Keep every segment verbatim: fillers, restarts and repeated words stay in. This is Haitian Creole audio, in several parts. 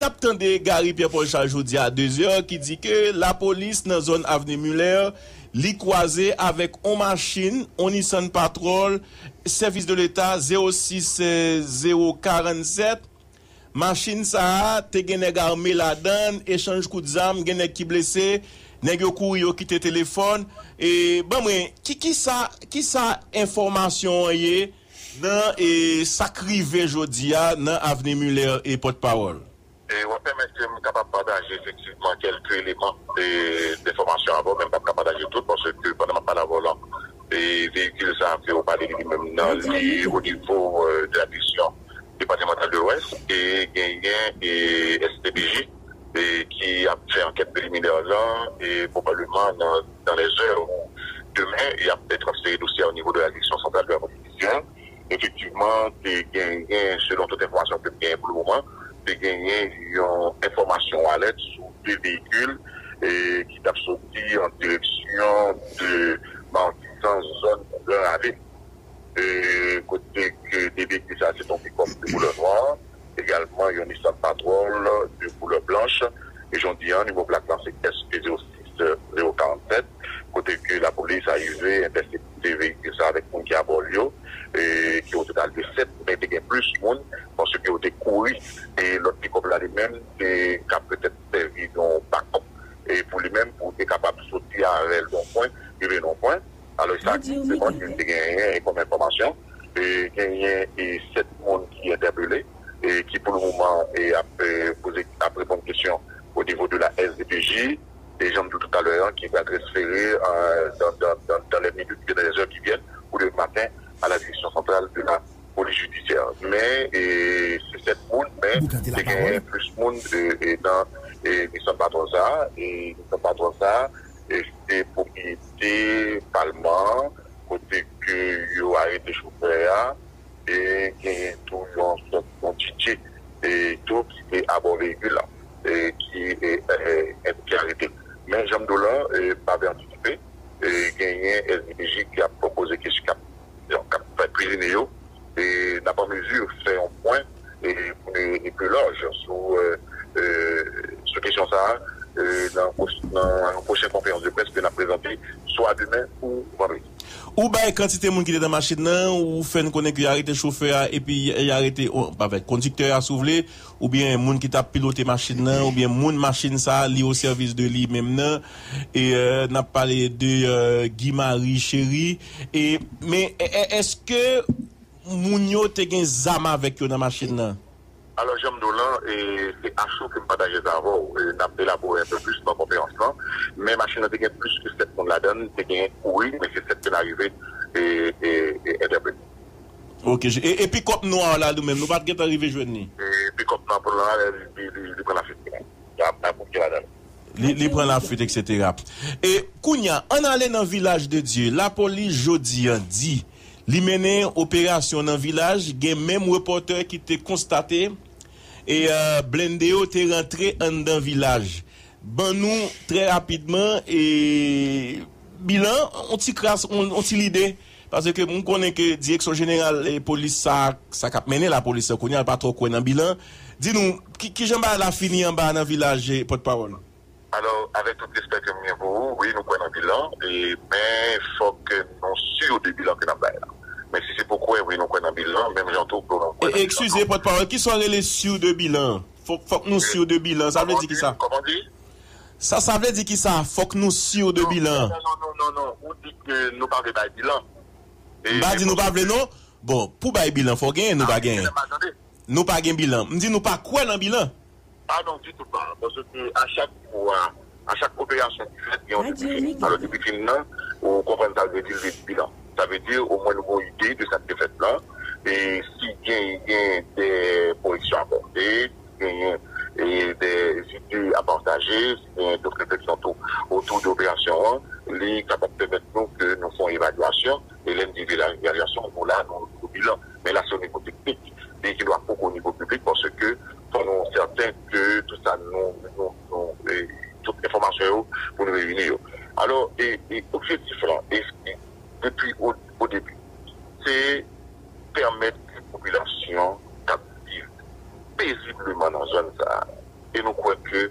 ap tande Gary Pierre Paul Charles jodi a de zè ki di ke lapolis nan zòn Avni Muller, li kwaze avèk on machin, on Nissan Patrol, sèvis de leta zewo sis zewo karannsèt. Machin sa a te gen nèg ame ladan l, echanj kout zam, gen nèg ki blese, nèg yo kouri, yo kite telefòn. E ban mwen, ki, ki sa, ki sa enfòmasyon an ye nan, e, sa k rive jodi a nan Avni Muller e pòtpawòl? E w ap pèmèt ke m kapab pataje efektivman kèlke eleman de, de enfòmasyon avè w, men m p ap ka pataje tout, paske pandan m ap pale avè w la, e veyikil sa a ke w pale li menm nan, li o nivo, e, de la division départementale de l'Ouest, e genyen, e S D P J, e ki ap fè ankèt preliminè la, e pwobableman nan, dans les heures ou demen, y ap transfere dosye a o nivo de la direction centrale de la police judiciaire. Efektivman, te genyen, selon tout enfòmasyon ke m genyen pou le moman, te genyen yon enfòmasyon alèt sou de veyikil, e, ki t ap soti an direksyon de Matisan, zòn Gran Ravin. E, kote ke de veyikil sa, se yon pikòp de koulè nwa, egalman yon Nissan Patrol de koulè blanch, e jodi a, nivo plak lan se S P zewo sis zewo karannsèt, kote ke lapolis arive entèsepte veyikil sa avèk moun ki abò l yo, e ki o total de sèt, men te gen plis moun, paske yo te kouri, e lòt pikòp la li menm, te ka petèt sèvi yon bakòp, e pou li menm, pou te kapab soti avè l yon pwen, rive yon pwen. Alò, sa ki te genyen kòm enfòmasyon, e genyen, e sèt moun ki entèpele, e ki pou le moman, e ap, e, poze, ap reponn kesyon o nivo de la S D P J, e jan m di w toutalè a, ki pral transfere, e, dans, dans, dans, dans les minutes, dans les heures qui viennent, ou demen maten, à la direction centrale de la police judiciaire. Men, e, se sèt moun, men te genyen plis moun, e, e, nan, e, Nissan Patrol sa a, e Nissan Patrol sa a, e, se pwopriyete palman an, kote ke yo arete chofè a, e genyen tou yon sòt, yon D J, e tou ki te abò veyikil la, e ki, e, e, e, ki arete. Men jan m di w la, e, m ap antisipe, e genyen S D P J ki ap poze kesyon, k ap, k ap fè kwizine yo, e n ap an mezi fè yon pwen, e pou nou, e pi laj sou, e, e, sou kesyon sa a, e, nan pwos-, nan yon pwochen konferans de près ke n ap prezante swa demen ou vandredi. Ou bay kantite moun ki te nan machin nan, ou fè n konnen ke y arete chofè a, epi y arete, o, pa vre, kondiktè a, si w vle, oubyen moun ki t ap pilote machin nan, oubyen moun machin sa a, li o sèvis de li menm nan. E, e, n ap pale de, e, Guy Marie Chéry. E, men, e, e, èske moun yo te gen zam avèk yo nan machin nan? Alò, jan m di w lan, e, se a cho ke m pataje sa avè w. E, n ap elabore enpe plis nan konferans lan. Men machin nan te gen plis ke sèt moun ladan l, te gen kouri, men se sèt ke n arive, e, e, e, entèpele. Ok, e, e pikòp nwa a la, nou menm, nou pa t gentan rive jwenn li? E, pikòp nwa pou la, li, li, li, li pran lafit. Y a, y a bouke ladan l. Li, li pran lafit, et cetera. E kounye a, ann ale nan Vilaj de Dye. Lapolis jodi a di li mennen operasyon nan vilaj, gen menm repòtè ki te konstate e, e, blende yo te rantre anndan vilaj. Ban nou trè rapidman, e, bilan, on ti kras, on, on ti lide, paske m konnen ke Direksyon Jeneral, e, Polis sa, sa k ap mennen lapolis la kounye a, l pa twò kwè nan bilan. Di nou, ki, kijan bagay la fini anba nan vilaj, e, pòtpawòl? Alò, avèk tout respè ke m gen pou ou, wi, nou kwè nan bilan, e, men fòk nou si de bilan ke n ap bay la. Men si se pou kwè, wi, nou kwè nan bilan, menm jan tou pou nou kwè nan bilan. Eskize, pòtpawòl, kisa w rele si de bilan? Fòk, fòk nou si de bilan, sa vle di kisa? Kòman di? Sa, sa vle di kisa? Fòk nou si de bilan. Non, non, non, non, non. Ou di ke nou pa vle bay bilan. E, m pa di nou pa vle, non. Bon, pou bay bilan, fò genyen, nou pa genyen. Nou pa gen bilan. M di nou pa kwè nan bilan. Ah non, ditou pa. Paske a chak fwa, a chak operasyon ki fèt, gen yon debriefing. Alò, debriefing nan, ou konprann sa vle di, l vle di bilan. Sa vle di, omwen nou gen yon ide de sa k te fèt la. E si gen, gen de koreksyon a pote, genyen, e de ide a pataje, si genyen dòt refleksyon tou otou de operasyon an, li kapab pèmèt nou ke nou fè yon evalyasyon. E lè n di evalyasyon, nou la, nou, nou bilan. Men la, se o nivo teknik. Li ki dwa poko o nivo piblik, paske fò nou sèten ke tout sa nou, nou, nou, e, tout enfòmasyon yo pou nou reyini yo. Alò, e, e objektif lan, e, e, depi o, o debi, se pèmèt ke popilasyon k ap viv pezibleman nan zòn sa a, E nou kwè ke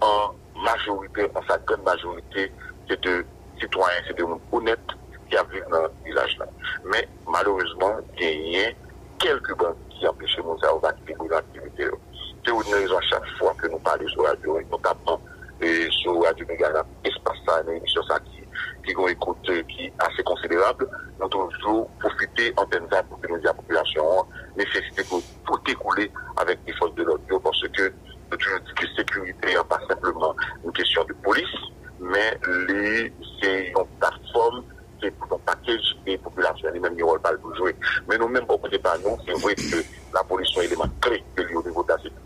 an majorite, an sa grann majorite, se de sitwayen, se de moun onèt ki ap viv nan vilaj la. Men, malerezman, genyen kèlke bandi ki anpeche moun sa yo vakile pou yo nan aktivite yo. Se youn nan rezon a chak fwa ke nou pale sou radyo, e notamman e sou Radyo Mega nan espas sa, nan emisyon sa ki, ki gen yon ekout e ki ase konsiderab, nou toujou pwofite antèn sa pou ke nou di a popilasyon an nesesite pou tout te koule avèk e fòs de lòd yo, paske nou toujou di ke sekirite an pa senpleman yon kesyon de polis, men li se yon platfòm, se tout yon pakèj e popilasyon li menm gen wòl pa l pou jwe. Men nou menm bò kote pa nou, se vre ke lapolis se yon eleman kle ke li o nivo de la sekirite,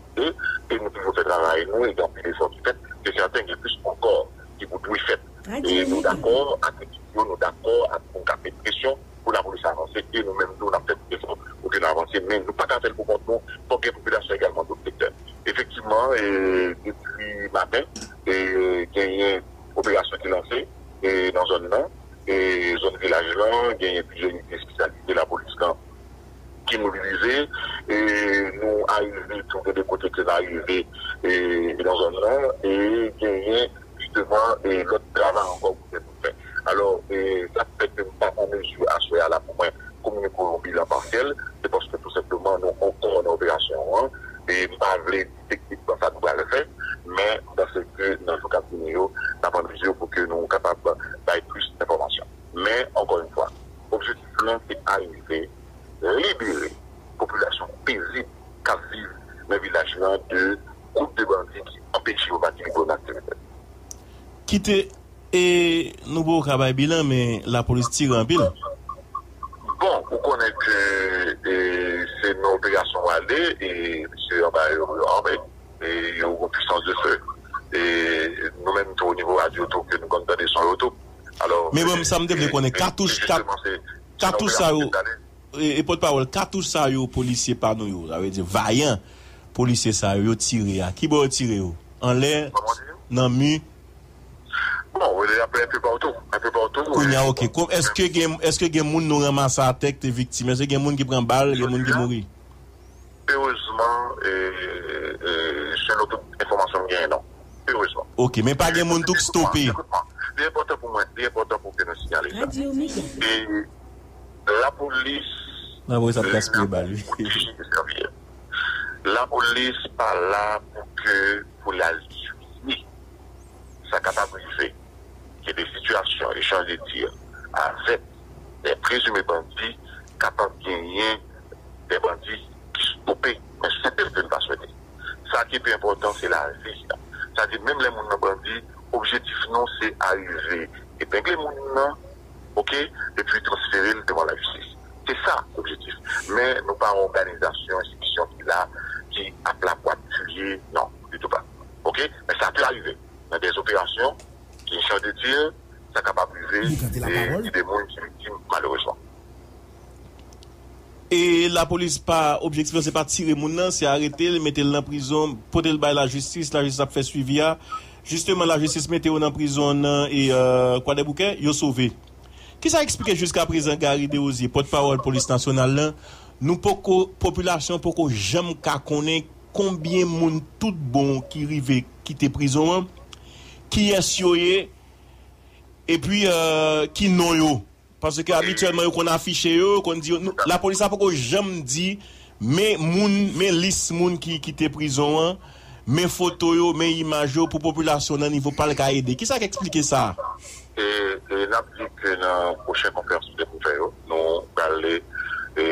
e nou toujou fè travay nou, e gen anpil efò ki fèt, se sèten gen plis ankò ki pou dwe fèt. E nou dakò ak kritik yo, nou dakò ak moun k ap met presyon pou lapolis avanse, e nou menm tou n ap fè tout efò pou ke nou avanse, men nou pa ka fè l pou kont nou, fòk gen popilasyon egalman dòt sektè. Efektivman, e, depi maten, e, genyen operasyon ki lanse e nan zòn nan, e zòn vilaj lan, genyen plizyè inite espesyalize lapolis lan ki mobilize, e nou arive tou gen de kote ke n arive e nan zòn nan, e genyen jisteman e lòt travay ankò pou fè pou fè. Alò, e sa k fè ke m pa an mezi aswè a la pou mwen kominike yon bilan pasyèl, se paske tou senpleman nou ankò nan operasyon an, e m pa vle di teknikman sa nou pral fè, men m panse ke nan jou k ap vini yo, n ap an mezi pou ke nou kapab bay plis enfòmasyon. Men, ankò yon fwa, objektif lan se arive libere popilasyon pezib k ap viv nan vilaj lan de gwoup de bandi ki anpeche yo vakile pou yo nan aktivite. Kite, e, nou poko ka bay bilan, men lapolis tire anpil. Bon, ou konnen ke e, se nan operasyon w ale, e misye anba yo, yo ame, e yo gen pwisans de fe. E nou menm tou, o nivo radyo tou, ke nou konn tande son yo tou. Alò, men bon, sa m te vle konnen, e, katouch, e kat-, jisteman, se, se nan katouch sa operasyon yo, ke n ale. E, e pòtpawòl, katouch sa yo, polisye pa nou yo, sa vle di vayan polisye sa yo, yo tire a. Ki bò yo tire yo? Anlè, kòman w di? Nan mi? Bon, w ap enpe patou, enpe patou. Kounye a, e, oke. Bon. Èske gen, èske gen moun nou ranmase atè ki te viktim? Èske gen moun ki pran bal, gen moun ki mouri? Erezman, e, e, selon tout enfòmasyon m genyen, non. Erezman. Oke, men pa gen moun tou ki stope. Ekout mwen, li enpòtan pou mwen, li enpòtan pou ke nou siyale sa. E lapolis, lapolis ap gaspiye bal, wi. Lapolis pa la pou ke, pou l al tiye. Sa kapab rive. Gen de sitiyasyon, echanj de tir avèk de prezime bandi, kapab genyen de bandi ki stope, men se tel ke n pa swete. Sa ki pi enpòtan, se lavi a. Sa di, menm lè moun nan bandi, objektif nou, se arive epengle moun nan, oke, epi transfere l devan lajistis. Se sa objektif. Men nou pa yon òganizasyon, enstitisyon ki la, ki ap la pou ap tiye, non, ditou pa. Oke? Men sa te arive. Nan de operasyon, ki echanj de tir, sa kapab rive, e gen de moun ki viktim, malerezman. E lapolis pa, objektif lan se pa tire moun nan, se arete l, mete l nan prizon, pote l bay lajistis, lajistis ap fè swivi a. Jisteman, lajistis mete yo nan prizon nan e, e, Kwadèboukè, yo sove. Kisa eksplike jiskaprezan Gary Desrosiers, pòtpawòl polis nasyonal lan, nou poko, popilasyon poko janm ka konnen konbyen moun tout bon ki rive kite prizon an, kiyès yo ye, epi, e, ki non yo. Paske abityèlman, yo konn afiche yo, yo konn di yo, nou, lapolis la poko janm di, men moun, men lis moun ki kite prizon an, men foto yo, men imaj yo, pou popilasyon nan nivo pa l ka ede. Kisa k eksplike sa? E, e n ap di ke nan pwochen konferans nou te pou fè yo, nou prale, e,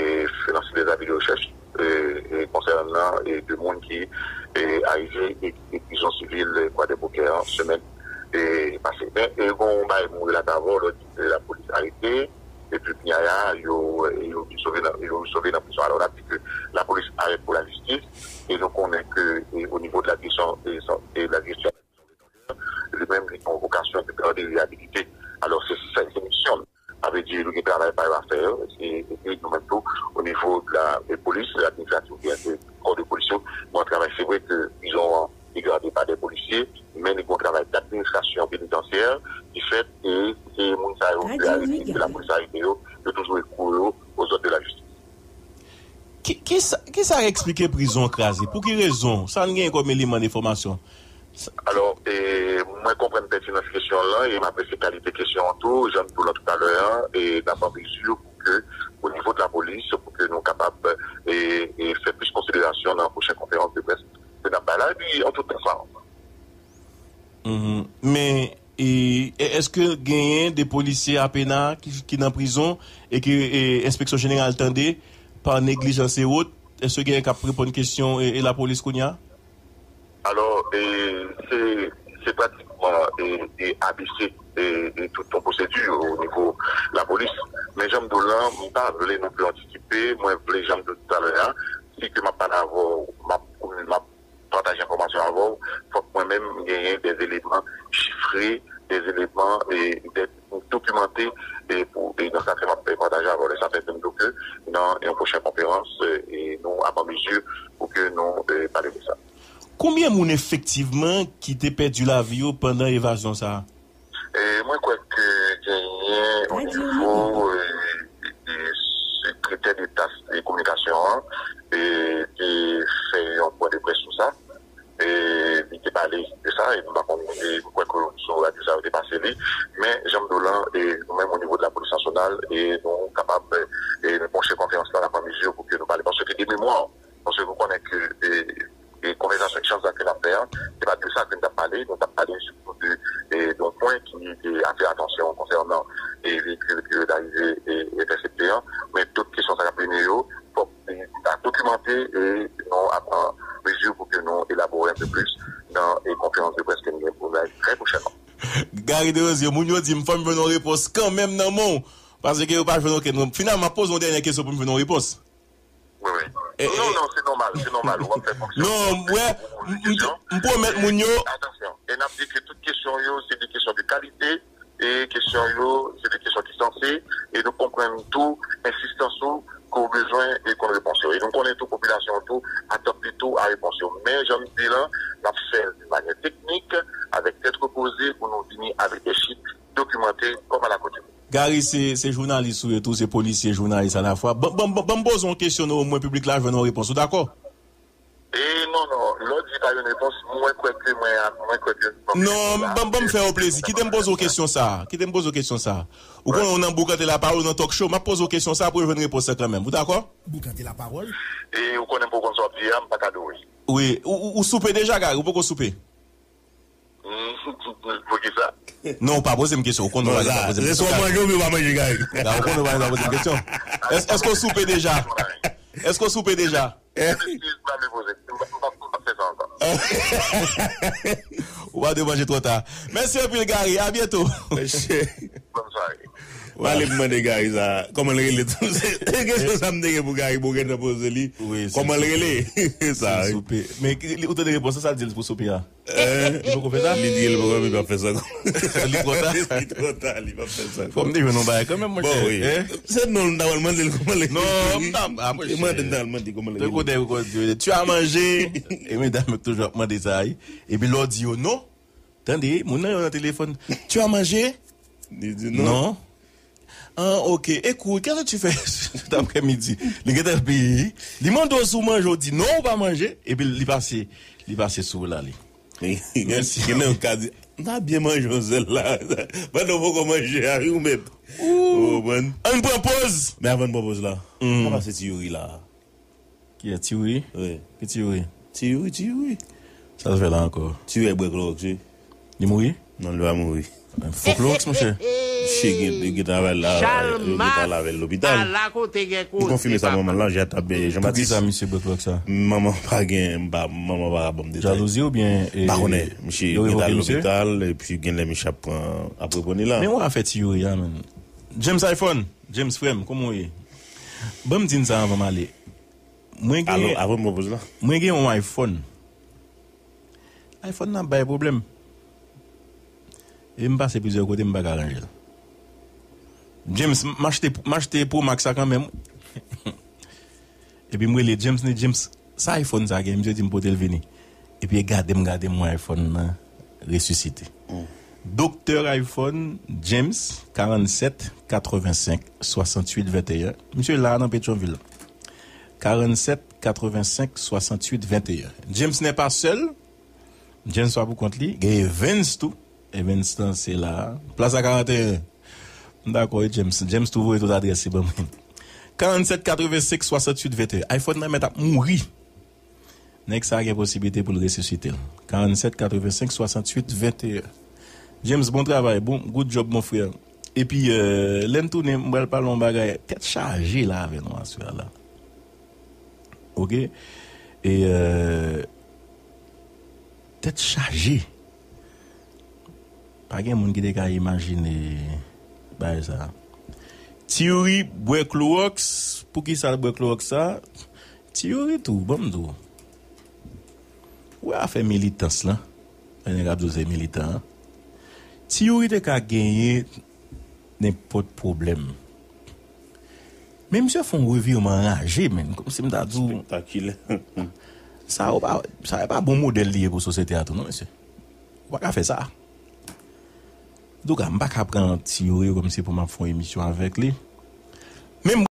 finanse de zavi de rechèch, e, e, konsènan, e, de moun ki, e, arive e kite prizon sivil, e, Kwadèboukè an semèn, e, pase. Men, e, gon bagay mwen relate avè w, lè w di ke lapolis arete, epi kounye a, yo, yo sove nan, yo sove nan prizon. Alò, n ap di ke lapolis arete pou lajistis, e nou konnen ke, e, o nivo de la kesyon, e, e la kesyon li menm, li gen yon vokasyon de gade reyabilite. Alò, se, se, se misyon l. Sa vle di, nou gen travay pa yo a fè, e, epi nou menm tou, o nivo de la, de polis, administratif oubyen de kò de polis yo, gen yon travay, se vre ke prizon an, li gade pa de polisye, men li gen yon travay d'administration pénitentiaire ki fèt, e se moun sa yo ki arete, ke lapolis arete yo, yo toujou ekri yo aux ordres de la justice. Ki, ki sa, ki sa ka eksplike prizon an kraze? Pou ki rezon? Sa n genyen kòm eleman de enfòmasyon? Alò, e, mwen konprann pètinans kesyon w lan e m apresye kalite kesyon an tou, jan m di w lan toutalè a, e n ap an mezi pou ke, o nivo de lapolis, pou ke nou kapab, e, e fè plis konsiderasyon nan pwochen konferans de près ke n ap bay la, epi an tout transparans. Mhm. Men, e, e, èske genyen de polisye A P N A ki, ki nan prizon e ke, e, Enspeksyon Jeneral tande pa neglijans e wot? Èske genyen k ap reponn kesyon e, e lapolis kounye a? Alò, e, se, se pratikman, e, e, A B C, e, e tout yon pwosedi o nivo lapolis. Men jan m di w lan, m pa vle non pli antisipe. Mwen vle, jan m di w talè a, si ke m ap pale avè w, m ap, m ap pataje enfòmasyon avè w, fòk mwen menm m genyen dèzeleman chifre, dèzeleman, e, dè-, dokimante, e, pou, e, nan sa ke m ap pataje avè w. E sa fè ke m di w ke nan yon pwochen konferans, e, e nou ap an mezi pou ke nou, e, pale de sa. Konbyen moun efektivman ki te pèdi lavi yo pandan evazyon sa a? E mwen kwè ke genyen o nivo, e, e, e, sekretè deta, e, kominikasyon an, e, te fè yon pwen de près sou sa. E li te pale de sa, e m pa konn, e m kwè ke sou radyo sa yo te pase li. Men, jan m di w lan, e nou menm o nivo de lapolis nasyonal, e nou kapab, e, pwochen konferans la, n ap an mezi pou ke nou pale. Paske de memwa, paske nou konnen ke, e, e konvèsasyon, echanj sa ke n ap fè an, se pa de sa ke n t ap pale, nou t ap pale sitou de, e, de yon pwen ki te atire atansyon konsènan, e, veyikil ke yo t arive, e, entèsepte an. Men tout kesyon sa k ap vini yo, fòk, e, ta dokimante, e nou ap pran mezi pou ke nou elabore enpe plis nan, e, konferans de près ke n gen pou bay trè pwochènman. Gary Desrosiers, moun yo di m fò m jwenn yon repons kanmenm nan men w, paske yo pa jwenn okenn. Finalman, m ap poze yon dènye kesyon pou m jwenn yon repons. Wi, wi. E, non, e, non, se nòmal, se nòmal. W ap fè fonksyon. Non, w ap fè wè, m, m, kesyon. M pwomèt moun yo. E, atansyon, e n ap di ke tout kesyon yo, se de kesyon de kalite, e kesyon yo, se de kesyon ki sanse, e nou konprann tou ensistans ou ke w bezwen e konn repons yo. E nou konnen tou popilasyon an tou atann li tou a repons yo. Men, jan m di lan, n ap fè l de manyè teknik, avèk tèt repoze, pou nou vini avèk de chif dokimante kòm alakotim. Gary, se, se jounalis ou ye tou, se polisye, jounalis alafwa. Ban, ban, ban, ban m poze yon kesyon nan omwen piblik la jwenn yon repons. Ou dakò? E non, non, lè w di pa jwenn repons, mwen kwè ke mwen, mwen kwè ke... Non, ban, ban m fè w plezi. Kite m poze w kesyon sa a. Kite m poze w kesyon sa a. Ou konnen w nan Boukante Lapawòl, w nan talk show, m ap poze w kesyon sa a pou w jwenn repons lan kanmenm. Ou dakò? Boukante Lapawòl. E ou konnen m poko konn sa w ap di a, m pa ka di w wi. Wi, ou, ou, ou soupe deja, Gary? Ou poko soupe? Poukisa? Non, ou pa poze m kesyon. Ou konnen ou pa gen dwa poze m kesyon. Se swa w manje oubyen w pa manje, Gary. Ou konnen ou pa gen dwa poze m kesyon. Èske w soupe deja? Èske w soupe deja? Ou pa dwe manje twò ta. Mèsi anpil, Gary. A byento. Bòn sware. Mwen ale m mande Gary sa, kòman l rele tou? Se kesyon sa m te gen pou Gary, bon, gentan poze li. Kòman l rele? Sa, wi. Men ou tande repons lan, sa l di l pou soupe a? Li poko fè sa? Li di l poko, li p ap fè sa ankò. Li twò ta? Li twò ta, li p ap fè sa ankò. Fò m te jwenn yon bagay kanmenm, monchè. Bon, wi. Se non, m ta pral mande l kòman l rele. Non, m ta, a, monchè. Mande, m ta pral mande kòman l rele. Tu as mangé? E medam yo toujou ap mande sa, wi. Epi lè w di yo non, tande, moun nan yo nan telefòn. Tu as mangé? Li di non. Non. Ah, ok. Écoute, qu'est-ce que tu fais cet après-midi? Li gentan peye. Li mande w si w manje, w di non, ou pa manje. Epi li pase, li pase sou ou la, li. Mèsi. Gen lè yo ka di, m ta byen manje yon sèl la. Pandan w poko manje a, wi, ou mèt. Ou konprann? Ann pran poz. Men avan n pran poz la, pa pase ti youri la. Kiyès, Ti Youri? Wi. Ki Ti Youri? Ti Youri, Ti Youri. Sa l fè la ankò? Ti Youri ak bwè klowòks, wi. Li mouri? Non, li pa mouri. Fo klowòks, monchè. Misye gen, gen travay la, yo gentan lave l lopital. M konfime sa manman l la, Jatap Jean Baptiste. Poukisa misye bwè klowòks sa? Manman pa gen, m pa, manman pa ka ban m detay. Jalouzi oubyen, e, pa konnen, misye gentan al lopital, epi gen lè misye ap pran, ap reprann li la. Men w afè Ti Youri a, menm. James iPhone, James frè m, kòman w ye? Ban m di n sa anvan m ale. Mwen gen, alo, avan m pran poz la. Mwen gen yon iPhone. iPhone nan bay pwoblèm. E m pase plizyè kote, m pa ka ranje l. James, m achte, m achte Pro Max sa kanmenm. Epi m rele James, ni James, sa iPhone sa gen? Misye di m pote l vini. Epi e gade m, gade m, mwen iPhone nan resisite. Doktè iPhone, James, karannset katrevensenk swasanntuit venteyen. Misye la nan Petyonvil. Karannset katrevensenk swasanntuit venteyen. James n'est pas seul. James pa pou kont li. Gen Evans tou. Evans lan se la. Plas a karanteyen. M dakò wi, James. James tou voye tout adrès li ban mwen. Karannsèt katrevensenk swasanntuit venteyen. iPhone nan mèt ap mouri. Nèg sa gen posiblite pou l resisite l. Karannsèt katrevensenk swasanntuit venteyen. James, bon travay. Bon, good job, mon frè. Epi, euh, lè n tounen, m pral pale yon bagay. Tèt chaje la avè nou aswè a la. Ok? E, euh, tèt chaje. Pa gen moun ki te ka imajine bagay sa. Ti Youri bwè klowòks. Poukisa l bwè klowòks sa? Ti Youri tou, ban m di w. Ou wè afè militans lan? Lè nèg ap di w se militan an. Ti Youri te ka genyen nenpòt pwoblèm. Men misye fè yon revirman anraje, menn. Kòmsi m ta di w. Spektakilè. Sa yo pa, sa yo pa bon modèl li ye pou sosyete a tou, non, mesye. Ou pa ka fè sa. Antouka, m pa ka pran Ti Youri kòmsi pou m ap fè yon emisyon avèk li. Men m